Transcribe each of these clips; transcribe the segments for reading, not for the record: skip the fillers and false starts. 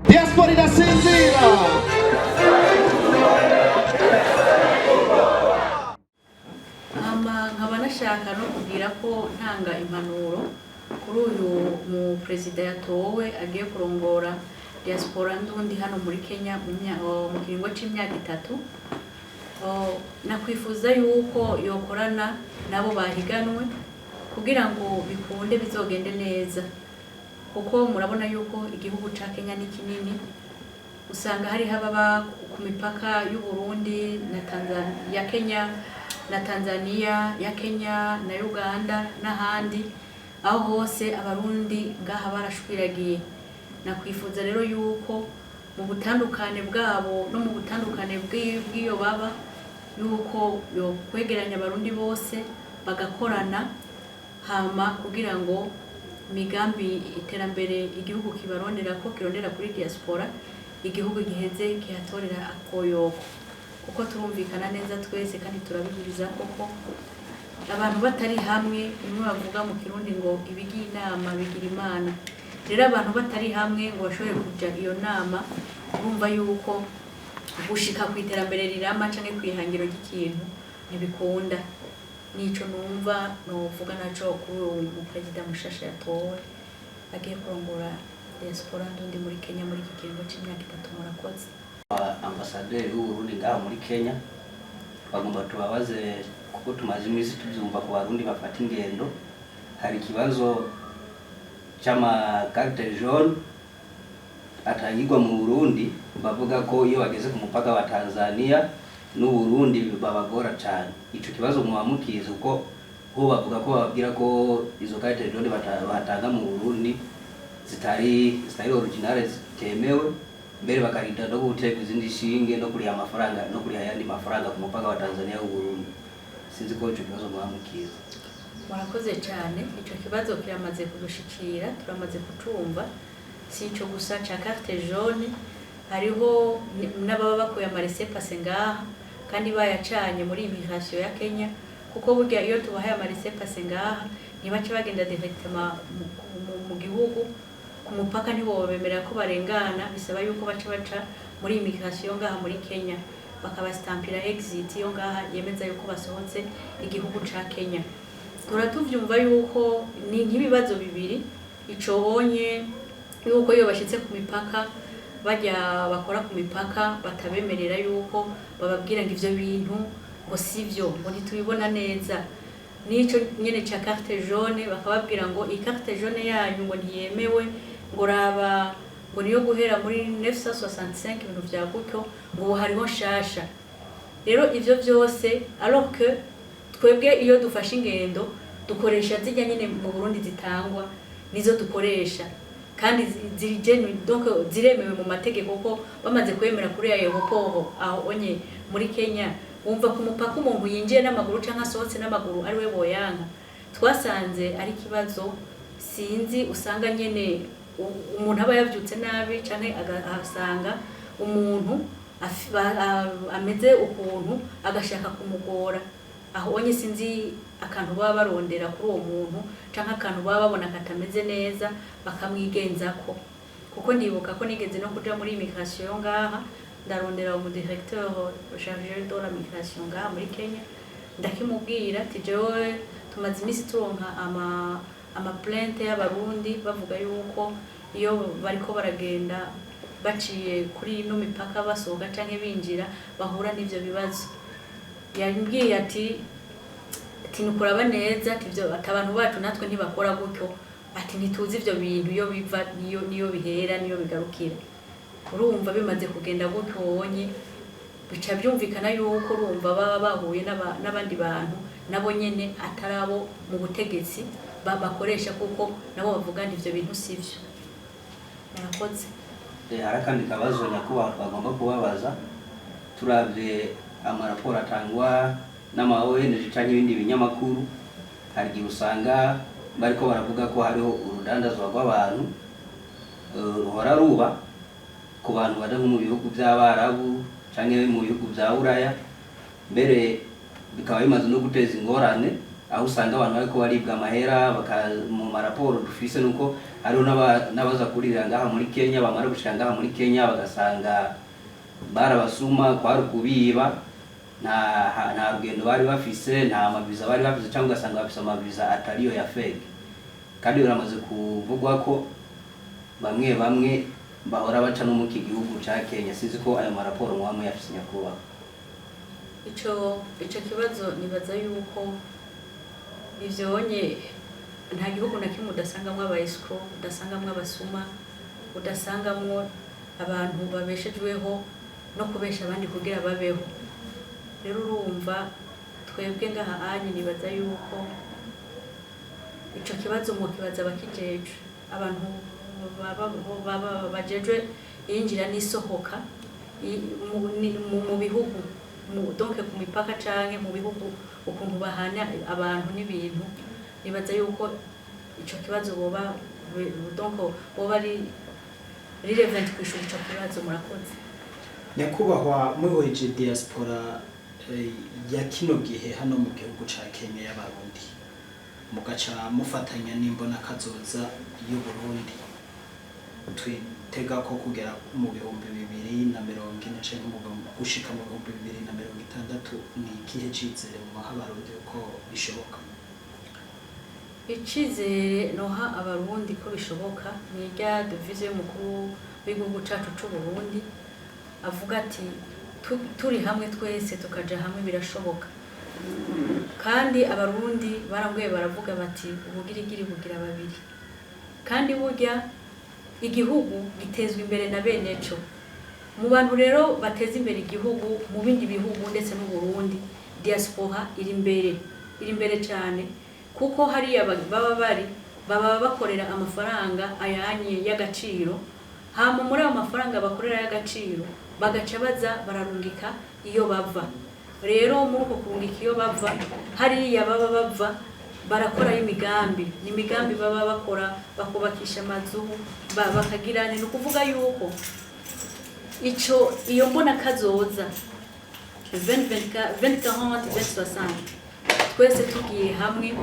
Diaspora irasinzira. Hama nkaba nashaka no kubwira ko ntanga impanuro kuri uyu mu perezida yatowe agiye kurongora diaspora ndundi hano muri Kenya mu kiringo c'imyaka 3. Nakwifuza yuko yokorana nabo bahiganwe kugira ngo bikunde bizogende neza, kuko murabona yuko igihugu ca Kenya ni kinini. Usanga hari hababa ku mipaka y'u Burundi na Tanzania, ya Kenya na Tanzania, ya Kenya na Uganda n'ahandi, aho hose Abarundi ngaha barashwiragiye. Nakwifuza rero yuko mu butandukane bwabo no mu butandukane bw'iyo baba, yuko yo kwegeranya Abarundi bose bagakorana, hama kugira ngo imigambi iterambere igihugu kibarondera ko kirondera kuri diaspora, igihugu giheze kihatorera akoyoko, kuko turumvikana neza twese kandi turabihuriza koko abantu batari hamwe. Bimwe bavuga mu Kirundi ngo ibigira inama bigira Imana. Rero abantu batari hamwe ngo bashobore kuja iyo nama, urumva yuko gushika ku iterambere rirama canke kwihangiro ry'ikintu ntibikunda. Nico numva novuga naco kuri uyu mu perezida mushasha yatowe agiye kurongora diaspora ndundi muri Kenya muri iki kiringo c'imyaka 3. Murakoze. Ambasaderi w'Uburundi ngaho muri Kenya, bagomba tubabaze kuko tumaze iminsi tubyumva ku Barundi bafata ingendo, hari ikibazo c'ama carte jaune atangirwa mu Burundi. Bavuga ko iyo bageze ku mupaka wa Tanzania n'u Burundi babagora cyane. Ico kibazo muba mukizi? Kuko bo bavuga ko bababwira ko izo carte jaune batanga mu Burundi zitari originale, zitemewe, mbere bakarinda no guterwa izindi shinge no kuriha amafaranga, no kuriha ayandi mafaranga ku mupaka wa Tanzania w'u Burundi. Sinzi ko ico kibazo muba mukizi. Murakoze cyane. Ico kibazo kiramaze kudushikira, turamaze kucumva. Si ico gusa ca carte jaune, hariho n'ababa bakuye ama laissez-passer ngaha kandi bayacanye muri immigration ya Kenya, kuko burya iyo tubahaye ama laissez-passer ngaha ntibaca bagenda directement mu gihugu. Ku mupaka ntibobemerera ko barengana, bisaba yuko baca muri immigration ngaha muri Kenya, bakabastampira exit yo ngaha yemeza yuko basohotse igihugu ca Kenya. Turatuvyumva yuko ni nk'ibibazo bibiri. Ico bonye yuko iyo bashitse ku mipaka, bajya bakora ku mipaka batabemerera, yuko bababwira ngo ivyo bintu ngo sivyo, ngo ntitubibona neza. Nico nyene ca carte jaune, bakababwira ngo iyi carte jaune yanyu ngo ntiyemewe, ngo raba ngo niyo guhera muri 965, ibintu vya gutyo, ngo ubu hariho nshasha. Rero ivyo vyose, alors que twebwe iyo dufashe ingendo dukoresha zijya nyine mu Burundi zitangwa, nizo dukoresha kandi ziri genuine, donc ziremewe mu mategeko, kuko bamaze kwemera kuri aéroport aho onye muri Kenya. Wumva ku mupaka umuntu yinjiye n'amaguru canke asohotse n'amaguru ari we boyanka? Twasanze ari ikibazo, sinzi, usanga nyene umuntu aba yavyutse nabi canke agasanga umuntu ameze ukuntu agashaka kumugora aho onye. Sinzi akantu baba barondera kuri uwo muntu canke akantu baba babona katameze neza bakamwigenzako, kuko ndibuka ko nigeze no kuja muri immigration yo ngaha, ndarondera umu directeur chargé de la migration ngaha muri Kenya, ndakimubwira ati jewe tumaze iminsi turonka ama plainte y'Abarundi bavuga yuko iyo bariko baragenda baciye kuri ino mipaka, basohoka canke binjira, bahura n'ivyo bibazo. Yambwiye ati nukuraba neza, ati ivyo, ati abantu bacu natwe ntibakora gutyo, ati ntituzi ivyo bintu iyo biva niyo bihera niyo bigarukira. Urumva bimaze kugenda gutyo wonye, bica byumvikana yuko urumva baba bahuye n'abandi bantu nabo nyene atari abo mu butegetsi bakoresha, kuko nabo bavuga ngo ivyo bintu sivyo. Murakoze. Hari akandi kabazo nyakubahwa twagomba kubabaza. Turavye amaraporo atangwa n'ama ONG canke ibindi binyamakuru, hari igihe usanga bariko baravuga ko hariho urudandazwa rw'abantu ruhora ruba ku bantu baja nko mu bihugu vy'Abarabu canke mu bihugu vya Buraya, mbere bikaba bimaze no guteza ingorane, aho usanga abantu bariko baribwa amahera. Mu maraporo dufise nuko Hariho n'abaza kurira ngaha muri Kenya, bamara gushika ngaha muri Kenya bagasanga barabasuma, kwari ukubiba, nta rugendo bari bafise, nta maviza bari bafise, cyangwa ugasanga bafise amaviza atariyo ya fake. Kandi biramaze kuvugwa ko bamwe bamwe bahora baca no mu iki gihugu ca Kenya. Sinzi ko ayo maraporo muba muyafise, nyakubahwa. Ico kibazo nibaza yuko ivyonye nta gihugu na kimwe udasangamwo aba escroc, udasangamwo abasuma, udasangamwo abantu babeshejweho no kubesha abandi kugira babeho. Rero urumva twebwe ngaha anye nibaza yuko ico kibazo mwokibaza abakijejwe, abantu bajejwe iyinjira n'isohoka mu bihugu, donc ku mipaka canke mu bihugu, ukuntu bahana abantu n'ibintu. Nibaza yuko ico kibazo boba donc boba ari relevant kwishura ico kibazo. Murakoze. Nyakubahwa, muhweje diaspora ya kino gihe hano mu gihugu ca Kenya y'Abarundi, mugaca mufatanya n'imbona kazoza y'Uburundi twitega ko kugera mu 2040 canke gushika mu 2060, ni ikihe cizere muha Abarundi ko bishoboka? Icizere noha Abarundi ko bishoboka ni irya devise y'umukuru w'igihugu cacu c'u Burundi avuga ati: "Turi hamwe twese, tukaja hamwe, birashoboka." Kandi Abarundi barambwiye, baravuga bati: "Ubugirigiri bugira babiri." Kandi burya igihugu gitezwa imbere na bene co. Mu bantu rero bateza imbere igihugu mu bindi bihugu ndetse n'u Burundi, diaspora iri imbere, iri imbere cyane, kuko hariya baba bari baba bakorera amafaranga ayanye y'agaciro. Hama muri ayo mafaranga bakorera y'agaciro bagaca baza bararungika iyo bava. Rero muri uko kurungika iyo bava, hariya baba bava barakorayo imigambi, ni imigambi baba bakora, bakubakisha amazu, bakagira. Ni ukuvuga yuko ico iyo mbona kazoza 2040, 2060, twese tugiye hamwe,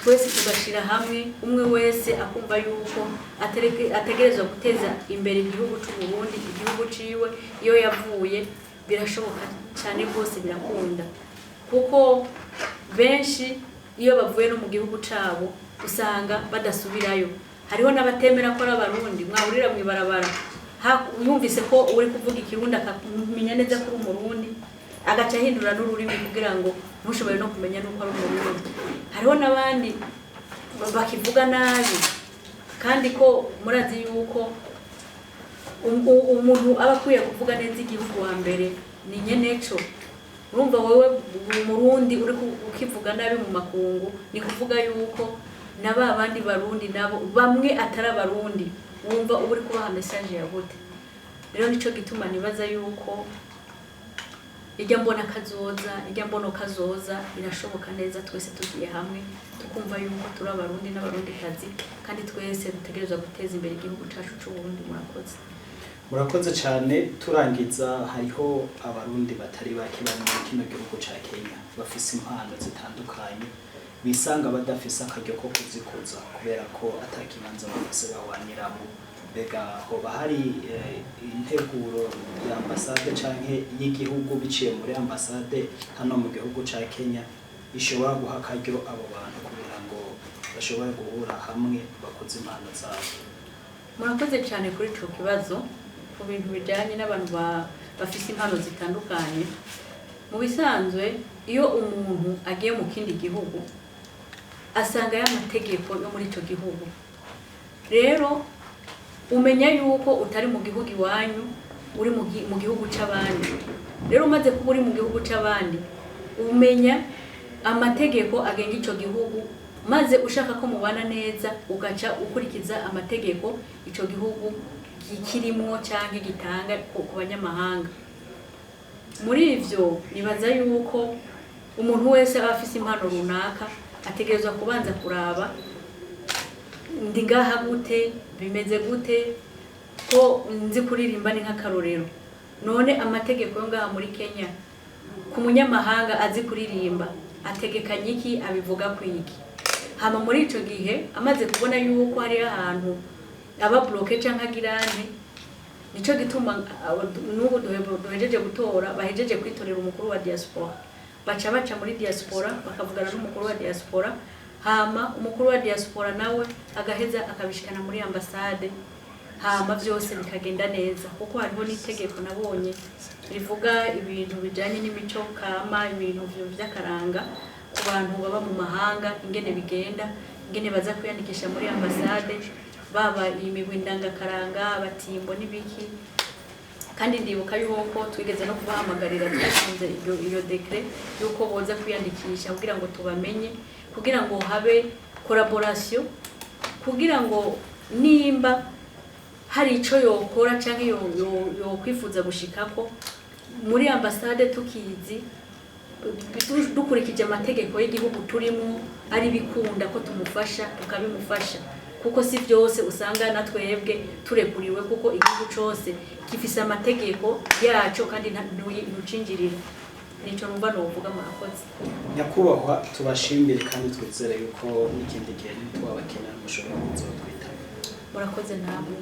twese tugashira hamwe, umwe wese akumva yuko ategerezwa guteza imbere igihugu c'u Burundi, igihugu ciwe iyo yavuye, birashoboka cyane rwose, birakunda, kuko benshi iyo bavuye no mu gihugu cabo usanga badasubirayo. Hariho n'abatemera ko ari Abarundi, mwahurira mw'ibarabara, yumvise ko uri kuvuga Ikirundi akamenya neza ko uri Umurundi, agaca ahindura n'ururimi kugira ngo ntushobore no kumenya nuko ari Umurundi. Hariho n'abandi bakivuga nabi, kandi ko murazi yuko umuntu aba akwiye kuvuga neza igihugu wa mbere ni nyeneco. Urumva wowe Umurundi uri ukivuga nabi mu makungu, ni kuvuga yuko na ba bandi Barundi nabo bamwe atari Abarundi, wumva uba uri kubaha message ya gute? Rero nico gituma nibaza yuko ijya mbona kazoza irashoboka neza, twese tugiye hamwe, tukumva yuko turi Abarundi n'Abarundikazi, kandi twese dutegerezwa guteza imbere igihugu cacu c'u Burundi. Murakoze. Murakoze cyane. Turangiza, hariho Abarundi batari bake bari muri kino gihugu ca Kenya bafise impano zitandukanye, bisanga badafise akaryo ko kuzikuza kubera ko ata kibanza bafise bahwaniramo. Mbega hoba hari integuro ya ambasade canke y'igihugu biciye muri ambasade hano mu gihugu ca Kenya ishobora guha akaryo abo bantu kugira ngo bashobore guhura hamwe bakuze impano zabo? Murakoze cyane kuri ico kibazo. Ku bintu bijanye n'abantu bafise impano zitandukanye, mu bisanzwe iyo umuntu agiye mu kindi gihugu asanga y'amategeko yo muri ico gihugu. Rero umenya yuko utari mu gihugu iwanyu, uri mu gihugu c'abandi. Rero umaze kuba uri mu gihugu c'abandi, umenya amategeko agenga ico gihugu, maze ushaka ko mubana neza ugaca ukurikiza amategeko ico gihugu kirimwo canke gitanga ku banyamahanga. Muri ivyo nibaza yuko umuntu wese aba afise impano runaka ategerezwa kubanza kuraba: ndi ngaha gute, bimeze gute, ko nzi kuririmba, ni nk'akarorero, none amategeko yo ngaha muri Kenya ku munyamahanga azi kuririmba ategekanye iki, abivuga ku iki? Hama muri ico gihe amaze kubona yuko hariho ahantu aba bloqué canke agirane, nico gituma n'ubu duhejeje gutora, bahejeje kwitorera umukuru wa diaspora, baca muri diaspora bakavugana n'umukuru wa diaspora. Hama umukuru wa diaspora nawe agaheza akabishikana muri ambasade, hama byose bikagenda neza, kuko hariho n'itegeko nabonye rivuga ibintu bijanye n'imico kama, ibintu vy'akaranga ku bantu baba mu mahanga, ingene bigenda, ingene baza kwiyandikisha muri ambasade, baba imigwi ndangakaranga, abatimbo n'ibiki. Kandi ndibuka yuko twigeze no kubahamagarira, twashinze iyo décret yuko boza kwiyandikisha kugira ngo tubamenye, kugira ngo habe collaboration, kugira ngo nimba hari ico yokora canke yokwifuza gushikako muri ambasade, tukizi dukurikije amategeko y'igihugu turimo, ari bikunda ko tumufasha, tukabimufasha, kuko si byose usanga na twebwe turekuriwe, kuko igihugu cose gifise amategeko yaco kandi ntucinjirira. Nico numva novuga. Murakoze. Nyakubahwa, tubashimire kandi twizere yuko n'ikindi gihe nitwabakenera mushobora kuzotwitaba. Murakoze namwe.